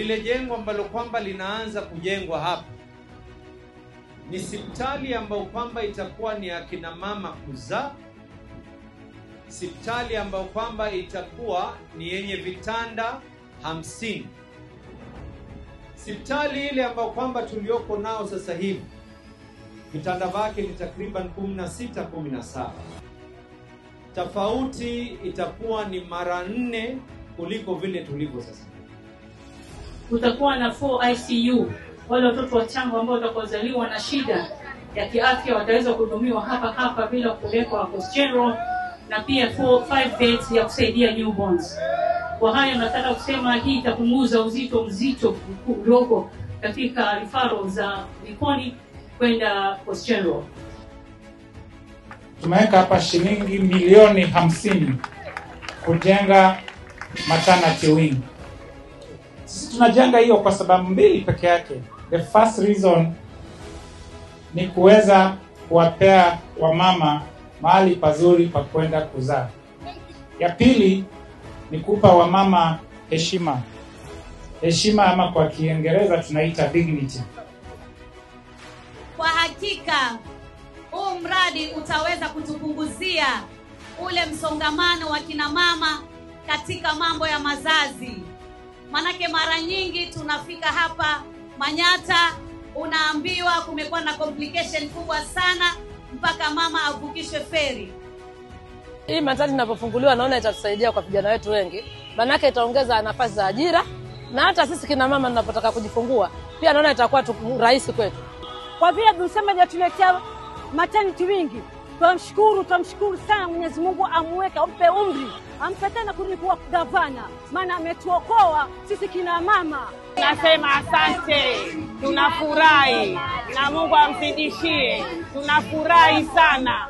Lile jengo ambalo kwamba linaanza kujengwa hapa ni hospitali ambayo kwamba itakuwa ni akina mama kuzaa, hospitali ambayo kwamba itakuwa ni yenye vitanda 50. Hospitali ile ambayo kwamba tulioko nao sasa hivi vitanda vyake ni takriban 16 17. Tofauti itakuwa ni mara 4 kuliko vile tulivyo sasa. Kutakuwa na 4 ICU. Wale watoto wachanga ambao watakozaliwa na shida ya kiafya wataweza kuhudumiwa hapa hapa bila kupelekwa Coast General, na pia 4-5 beds ya kusaidia newborns. Kwa hayo nataka kusema hii itapunguza uzito mzito ulioko katika referral za Likoni kwenda Coast General. Tumeweka hapa shilingi milioni 50 kujenga maternity wing. Sisi tunajenga hiyo kwa sababu mbili peke yake. The first reason ni kuweza kuwapea wamama mahali pazuri pa kwenda kuzaa. Ya pili ni kupa wamama heshima. Heshima ama kwa Kiingereza tunaita dignity. Kwa hakika huu mradi utaweza kutupunguzia ule msongamano wa kina mama katika mambo ya mazazi. Manake mara nyingi tunafika hapa Manyatta, unaambiwa kumekuwa na complication kubwa sana mpaka mama avukishwe feri. Hii maternity inapofunguliwa naona itatusaidia kwa vijana wetu wengi. Manake itaongeza nafasi za ajira, na hata sisi kina mama tunapotaka kujifungua pia naona itakuwa rahisi kwetu. Kwa vile Abdulswamad hajatuletea maternity wingi, tunamshukuru sana Mwenyezi Mungu, amweke, ampe umri, ampe tena kurudi kuwa gavana, maana ametuokoa sisi kina mama. Nasema asante, tunafurahi na Mungu amzidishie, tunafurahi sana.